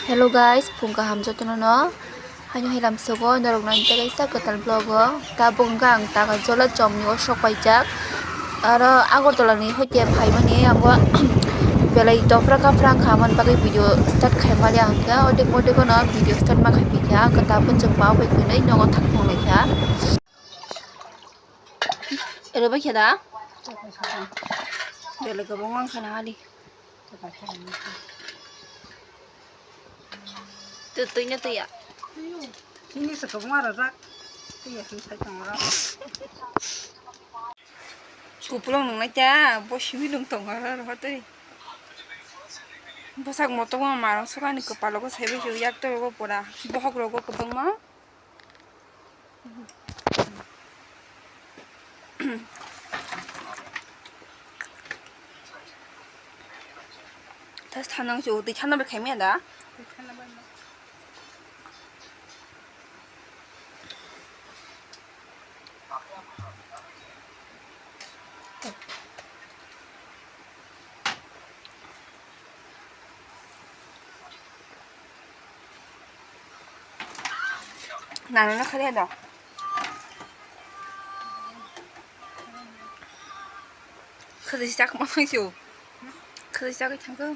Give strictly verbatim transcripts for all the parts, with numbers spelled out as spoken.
Hello guys, phung kaham jotono no. Haino hai lamsogo norok no ang tei kaisa kwtal vlog o. Tabuk wngkha ang taka jola chomni o sok paijak. Aro Agartala ni hoite phaimani ang bo belai dopra kapra wngkha, amoni bagwi video start khaimani ang khe odek modek no video start ma khai pikha. Ang khe tabuk chwng ma bai kwnwi nogo thang thang lai kha. Ero bai khe da? Belai kwbangma wngkha na ali. Twi, twi na twi ya? Sini se kwbangma rwjak. Twi ya sini sai tongo ro. Kupulung nung nai ta, bo simi nung tongo ro, ro twi. Bwsak motok ma marang sukani kwpalo ko sai bai yak to ro pura. Bohok rogo kwbangma. Tas thanang se, twi thanang bai khaimaya da? Nana na kharia da. Khajai chak ma phai su. Khajai chak thang ko.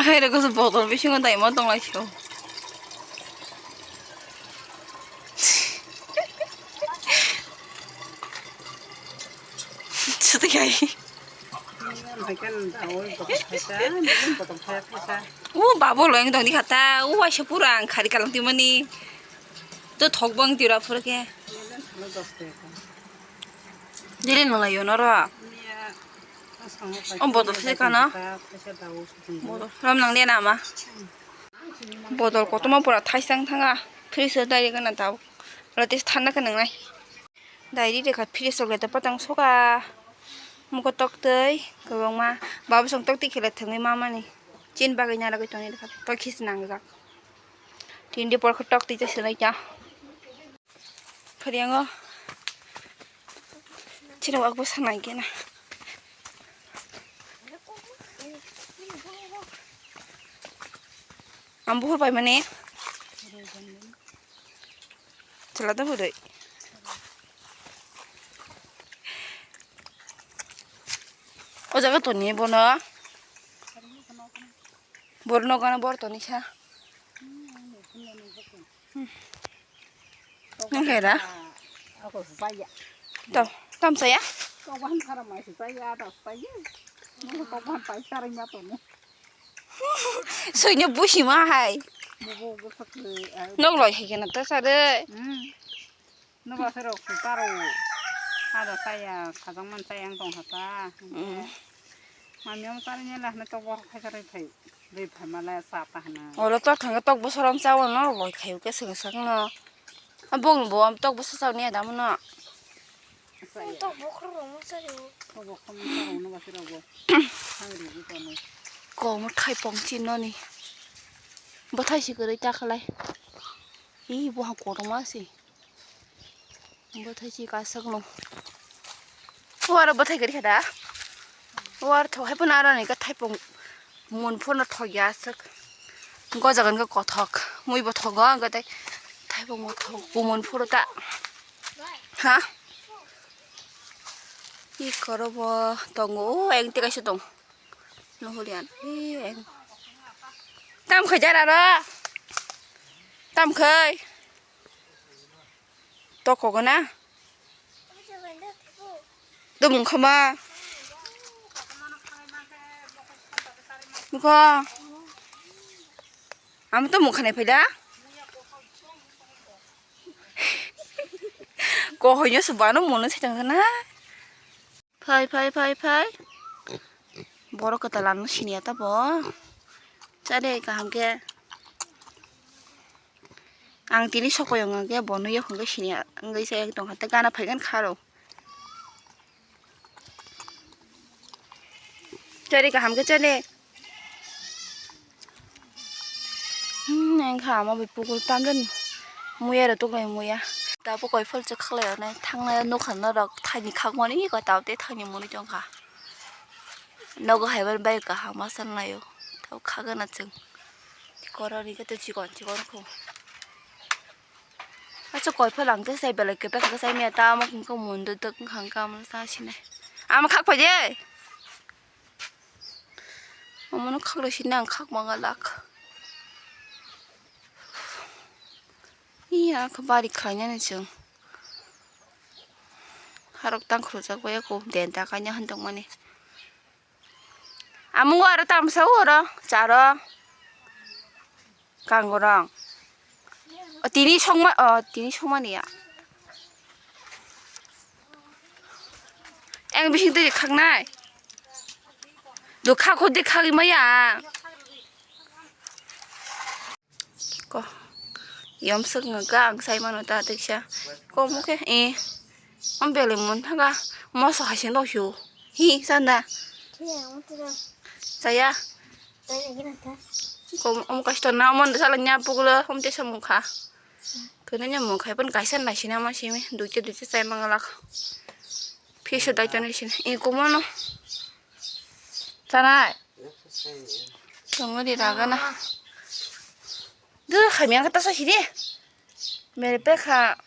Hai re ko botol bisingo dai ma tong lai su. Sutu kai. O babo lo yang dong di kata, o waisa pura ang khari kalang timani. To thok bang tira pura ke. Dili nang lai yo noro. O botol se kana. Botol ram nang de nama. Botol kotoma pura thaisang thanga. Fridge o dai kana tau. Rati thanna ka nang nai. Dai ri rekha fridge o le ta patang soka. Muko tok tei kwbangma. Babo song tok tei khela thangwi mamani. Chin bagwi naragwi tongni rekha. Tok khis nangjak. Tini de porkha tok twi chasonai kya. Phariyango. Chini wak bwsa nai kena. Ang buhur pai mani. Chwla da budai. O jaga toni bono. Bor nokano bor toni sa. Nang khe da? Ako saya. Tam, tam saya? Kok bahan para mai saya ada saya. Kok bahan pai sarai ma toni. Soino busi ma hai. Bubu busak le. Nok loi hai kena ta sare. Hmm. Noba se rok su taro. Ada saya kajang man saya yang tong hata. Hmm. Mami om taro nyela hne to bor khai sarai thai. Ri phaimale sa ta hwnwi. Oro tok thangkhe tok bwswrang chaui no loi khaio khe swngsak no. A bongni bo am tok bwsa chaui ya da mano. Tok bokhorok rok no chaio. Tok bokhorok no chaio no basi rok bo. Thang ri ri kono. Komo thaipong chinoni. Bwthai si kwrwi ta khlai. Ih, bo ha kotorma si. Bwthai si kasak no. O aro bwthai kwrwi kha da. O aro thok hai phano aro ni ka thaipung mun phano thok ya aswk. Go jagan go kothok. Mui bo thogo ang tei thaipung bo thok. Bo mun phuro ta. Ha? I koro bo tongo. O eng te kaisa tong. No holian. I eng. Tam khai jara ro. Tam khai. Toko gana. Dumung khama. Mukha. Am to mukha nai phaida. Ko hoyo subano mono se tang na. Phai, phai, phai, phai. Borok kwtal ano siniya ta bo. Chale kaham khe. Ang tini sokoi wngkha khe bo nui yakhung khe siniya wngwi se tongkha tei gana phaigan kharo. Chale kaham khe chale. Hmm, engkha ama bai pukul tamjani muya rok tuklai muya. Tabuk koi phal se khlai onai thangnai nokha norok thaini khakmani koi tabuk tei thaini mwnwi tongkha. Nogo hai bai kaham ma sanlaio. Abo khagana chwng. Koroni khe tei chikon chikon kho. Acha koi phalang tei sai belai kepek khe sai maya ta amo khe mundu dwk wngkha amo sa sinai. Amo khak phai de. Omono khak lai sinai ang khak manga lak. Iya khe bari khlainani chwng. Harok tang khurjak bai kho denta kaina han tongmani. Amungo aro tamsa oro charo kangorong. O tini songma, o tini songmani ya. Eng bising twi khaknai. Do khakho de khagwi maya. Ko. Yom suk nga ga ang sai mano ta teksa. Ko mo khe, eh. Om bele mun thaga. Moso hasin do shu. Hi, sanda. Saya. Ko om kasto na mon sala nya puglo om te samung kha. Kene nya mung khai pon kaisa na sina ma simi. Duche duche sai mangalak. Phisa dai toni sin. Eh, ko mono. Sanai. Tongo di ragana. Duh, khamya kata sa sidi. Mere pekha.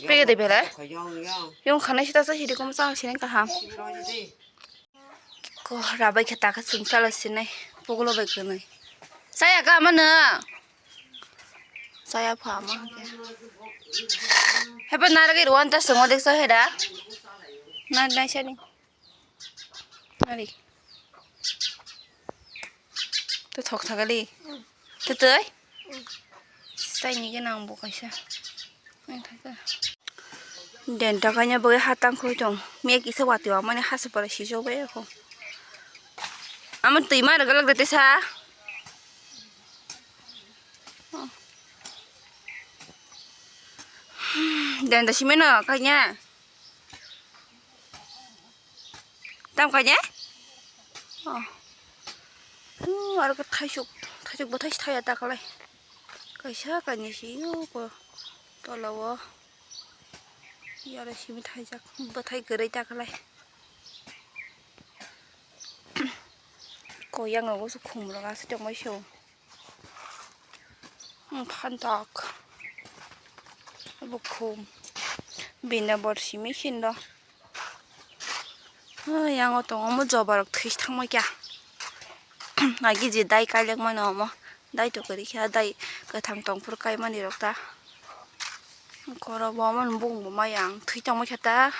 Pege de belai. Yung khana sita sa sidi kom sa sini kaham. Ko rabai khe taka sung sala sinai. Pugulo bai khanai. Saya ka mana? Saya pha ma ke. Heba naragi ruan ta sungo dek sa heda. Na na sani. Ari. To thok thagale. To toi. Sai ni ke nang bo kaisa. Nang thaka. Den ta kanya bo ha tang khoi tong. Me kisa wati wa mane ha se para si jo ba ko. Ama tui ma ra galak de sa. Den ta si me no kanya. Tam kanya? Oh. Uh, aro khe thaisuk, thaisuk bo thais thaya ta khlai. Kaisa kainwi si yo ko tola o. Yara simi thaijak, bwthai kwrwi ta khlai. Ko yang o khum rok aswk tongmai se o. Phantok. Abo khum. Bini bor simi sindo. Yang o tongo omo joba rok thwi thangma kya. Agi je dai kailak mano omo. Dai to kwrwi kha dai kwthang tongphuru kaimani rok ta. Koro bo omo bung bo ma yang thwi tongma kha ta.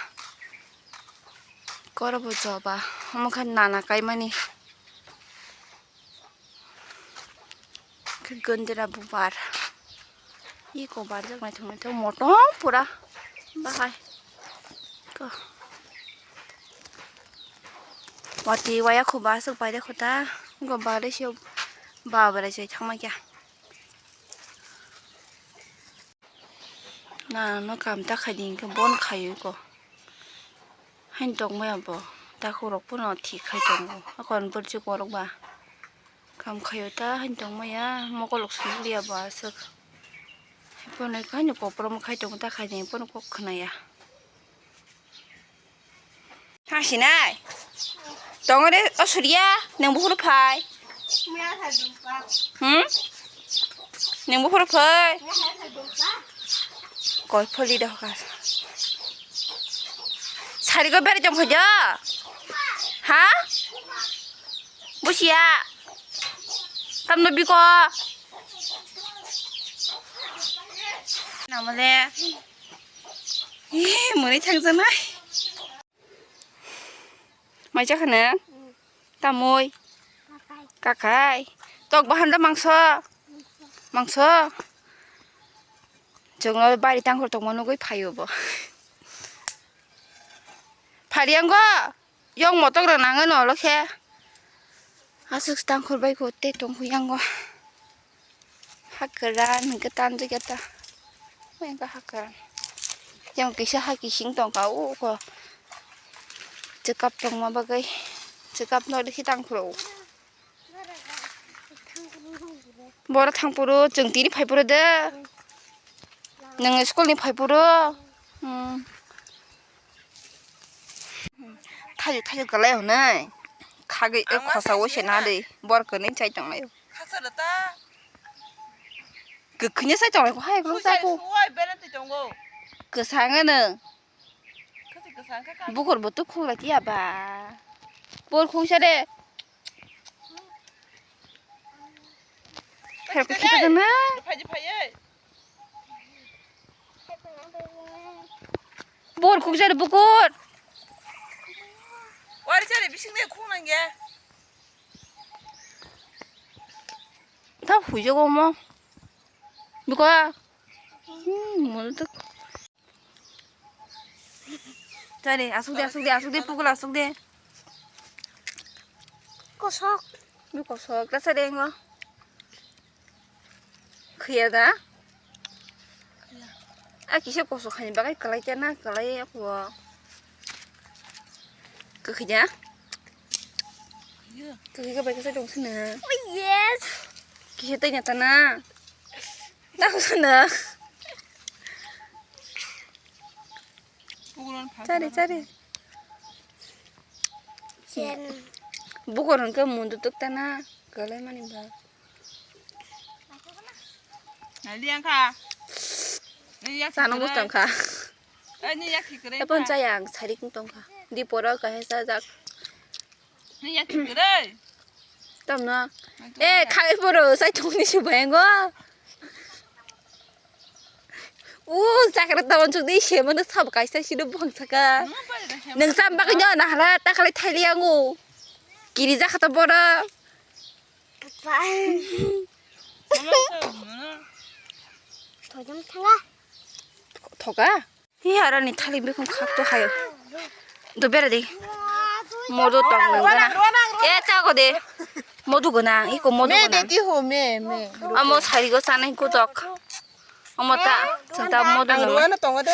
Koro bo joba omo khe nana kaimani. Khe gandira bubar. Iko barjak naithok naithok motom pura. Bahai. Ko. Wati waya khuba aswk paide khuta. Go bare se babra se thangma kya. Na no kam ta khai di hwnkhe bon khai ko. Hain tong maya bo. Takhuk rok pono thik khai tongo. Akon borjik borok ba. Kam khaio ta hain tong maya. Mokol rok swnam liya bo aswk. Pono haino koporom khai tongo ta khai di pono kok khna ya. Hasinai. Tongo de o Surya, nang buphuru phai. Hmm? Nang buphuru phai. Koi pholi de hoka. Sari go beri jom khojo. Ha? Busia. Tamno biko. Namale. Ih, muni thangjanai. Mai chakha nang? Tamoi? Kakai. Tok bahan da mangso? Mangso? Chwngno bari tangkhor tongma nugwi phaio bo. Phariyango? Yong motok rok nangwi nolo khe. Aswk tangkhor bai kho tei tongkho yango. Ha kwran hwnkhe tanjak ya ta. Bai wngkha ha kwran. Yang kisa ha kising tongkha o kho. Chwkap tongma bagwi. Chwkap no rikhi tangphuru. Boro thangphuru chwng tini phaiphuru de. Nwng school ni phaiphuru. Hmm. Thaijak thaijak kwlai hwnwi. Khagwi, eh, ang ma khosao sai se na de, bor kwnwi chai tong lai. Khasa da ta. Kwkhwini chai tong lai, hai, kwrwng Sujai chai ko. Suwai bere twi tongo. Kwsang ano. Khasi kwsang kha ka. Bukur bo tukhuk lai ya ba. Bor khungsa de. Her ko khita na. Phai, phai, eh. Bukur khungsa de bukur. Wari chari bising de khung nang ya. Ta huijago mo. Biko. Hmm, mo to. Chari, asuk de, asuk de, asuk de, pukul asuk de. Kosok. Ni kosok, ta chari ngo. Khaya da? A kisa kosok hani bagai kalai kya na kalai ako. Kwkhwija? Kwkhwija bai kisa tong sini. Oh, yes. Kisa tanya tana. Tang sana. Chari, chari. Sen. Bukor hwnkhe mundu tuk tana. Kalai mani ba. Naliang kha. Naliang Sana khikre. Mustang kha. Eh, ni yak khikre Epon kha. Chaya ang sarik tong kha. Di poro kahe sajak. Ni yak khikre. Tamno. Nang Eh, tong khai poro sai tong ni subayango. U, sakra tawan chuk di se mano sab kaisa sino bong saka. Nung bai da hem. Nung sam bagwi nyo na hala ta khalai thaili angu. Kiri jakha to boro. Mama to, mama. Thojam thanga. Thoka? Hi harani thali bekhung khak to hayo. Do bera de. Modo tong nang gana. E ta ko de. Modo gana, iko modo Me gana. De ti ho, me, me. Amo sari go sanai ko tok. Amo ta, santa modo Ang nang. Ruana tongo de.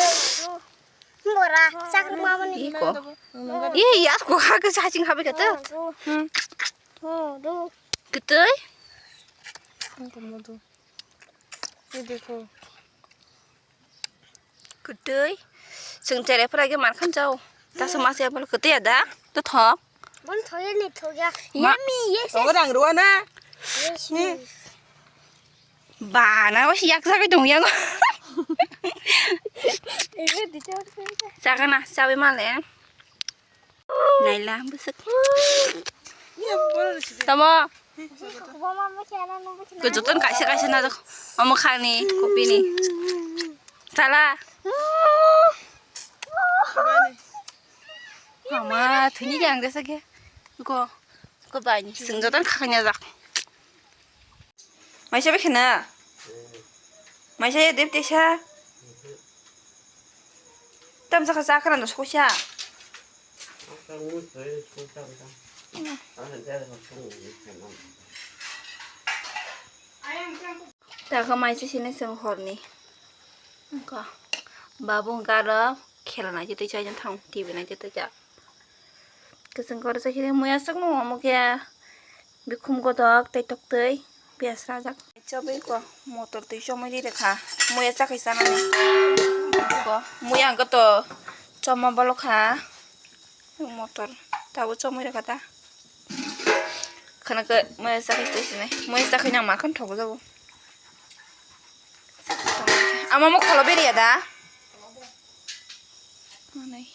Mora, chakri mama ni. Iko. Ih, yas ko ha ke saching habe kata. Hmm. Ketui. Ang ko modo. Ye dekho. Ketui. Seng chere phra ge mar khan jao. Ta sama se bol ketui ada. To thok. Bon thoye ni thoya. Ma- Yummy, yes. Tongo dang ruana. Yes. Hmm. Ba, na wasi yak sakai dong yang. Ini di cewek sini. Saka na, sawi male. Naila, besek. Tamo. Ko joton kaisa kaisa na dok. Omo khani, kopi ni. Sala. Mama, thini yang desa ke. Ko, ko bai ni. Seng joton khakanya jak. Maisa be khena. Maisa ya dep tesa. Tam saka sakra no sosa. Ta ka maisa sini seng horni. Ka babu garo khela nai jitui chai thang T V nai jitui cha. Keseng kor sa hini muya sak no mo kya. Bikhum godok tei toktwi piyas rajak. Chobwi ko motor twi chomwi ri rekha. Muya chakhai chanani. Ko muya ang to choma bolokha. Motor tabo chomwi rekha ta. Khana ke muya chakhai twi sinai. Muya chakhai nang ma khan thogo jabo. Ama mo kholo beriya da. Manai.